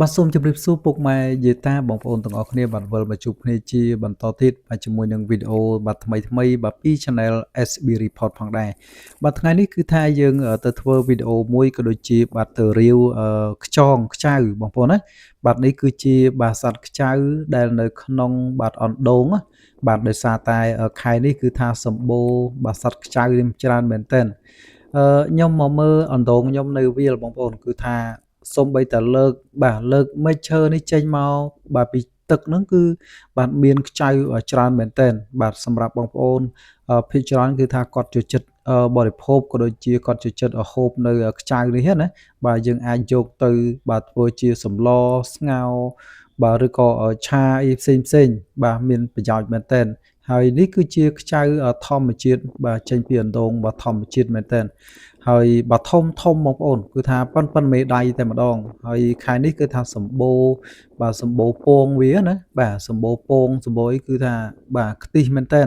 បាទសូមជម្រាបសួរពុកម៉ែយាយតាបងប្អូនទាំងអស់គ្នាបាទវិលមកជួបគ្នាជាបន្តទៀតបាទជាមួយនឹងវីដេអូបាទថ្មីថ្មីបាទពី Channel SB Report ផងដែរបាទថ្ងៃនេះគឺថាយើងទៅធ្វើវីដេអូមួយក៏ដូចជាបាទទៅរាវខ្ចងខ្ចៅបងប្អូនណាបាទនេះគឺជាបាទសត្វខ្ចៅដែលនៅក្នុងបាទអណ្ដូងបាទដោយសារតែខែនេះគឺថាសម្បូរបាទសត្វខ្ចៅច្រើនមែនទែនខ្ញុំមកមើលអណ្ដូងខ្ញុំនៅវាលបងប្អូនគឺថា សំបីតាលើកបាទលើកមែកឈើនេះចេញមកបាទពីទឹកហ្នឹងគឺបាទមានខ្ចៅច្រើនមែនទែនបាទសម្រាប់បងប្អូនភាគច្រើនគឺថាគាត់ចូលចិត្តបរិភោគក៏ដូចជាគាត់ចូលចិត្តហូបនៅខ្ចៅនេះណាបាទយើងអាចយកទៅបាទធ្វើជាសម្លស្ងោរបាទឬក៏ឆាអីផ្សេងផ្សេងបាទមានប្រយោជន៍មែនទែនហើយនេះគឺជាខ្ចៅធម្មជាតិបាទចេញពីអណ្ដូងបាទធម្មជាតិមែនទែន ហើយបើធំធំបងប្អូនគឺថាប៉ុនប៉ុនមេដៃតែម្ដងហើយខែនេះគឺថាសម្បូរបាទសម្បូរពងវាណាបាទសម្បូរពងសម្បូរអីគឺថាបាទខ្ទិះមែនតើ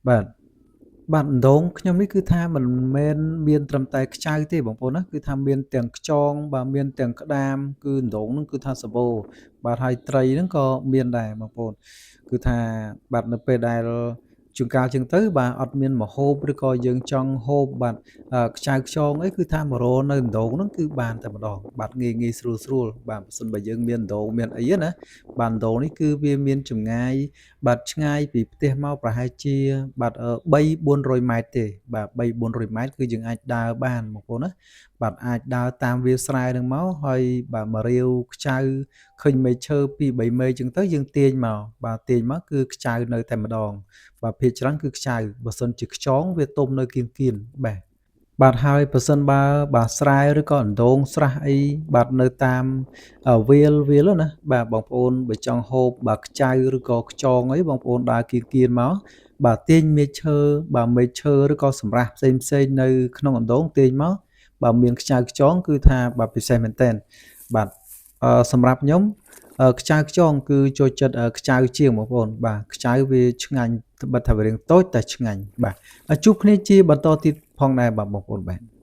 បាទបាទអណ្ដូងខ្ញុំនេះគឺថាមិនមែនមានត្រឹមតែខ្ចៅទេបងប្អូនណាគឺថាមានទាំងខ្យងបាទមានទាំងក្តាមគឺអណ្ដូងហ្នឹងគឺថាសម្បូរបាទហើយត្រីហ្នឹងក៏មានដែរបងប្អូនគឺថាបាទនៅពេលដែលជួនកាលជាងទៅបាទអត់មានមហូបឬក៏យើងចង់ហូបបាទខ្ចៅខ្យងអីគឺថាមករនៅអណ្ដូងហ្នឹងគឺបានតែម្ដងបាទងាយងាយស្រួលស្រួលបាទបើសិនបើយើងមានអណ្ដូងមានអីណាបាទអណ្ដូងនេះគឺវាមានចម្ងាយបាទឆ្ងាយពីផ្ទះមកប្រហែលជាបាទ3 400ម៉ែត្រទេបាទ3 400ម៉ែត្រគឺយើងអាចដើរបានបងប្អូនណាបាទអាចដើរតាមវាលស្រែនឹងមកហើយបាទមករាវខ្ចៅឃើញមែកឈើ2 3មែកចឹងទៅយើងទាញមកបាទទាញមកគឺខ្ចៅនៅតែម្ដងបាទភាគច្រើនគឺខ្ចៅបើសិនជាខ្យងវាទុំនៅគៀនគៀនបាទបាទហើយប្រសិនបើបាទស្រែឬក៏អណ្ដូងស្រះអីបាទនៅតាមវាលវាលណាបាទបងប្អូនបើចង់ហូបបាទខ្ចៅឬក៏ខ្យងអីបងប្អូនដើរគៀនគៀនមកបាទទាញមែកឈើបាទមែកឈើឬក៏សម្រាស់ផ្សេងផ្សេងនៅក្នុងអណ្ដូងទាញមកបាទមានខ្ចៅខ្យងគឺថាបាទពិសេសមែនតើបាទសម្រាប់ខ្ញុំខ្ចៅខ្យងគឺចូលចិត្តខ្ចៅជាងបងប្អូនបាទខ្ចៅវាឆ្ងាញ់ត្បិតថាវារាងតូចតែឆ្ងាញ់បាទជួបគ្នាជាបន្តទៀតផងដែរបាទបងប្អូនបាទ។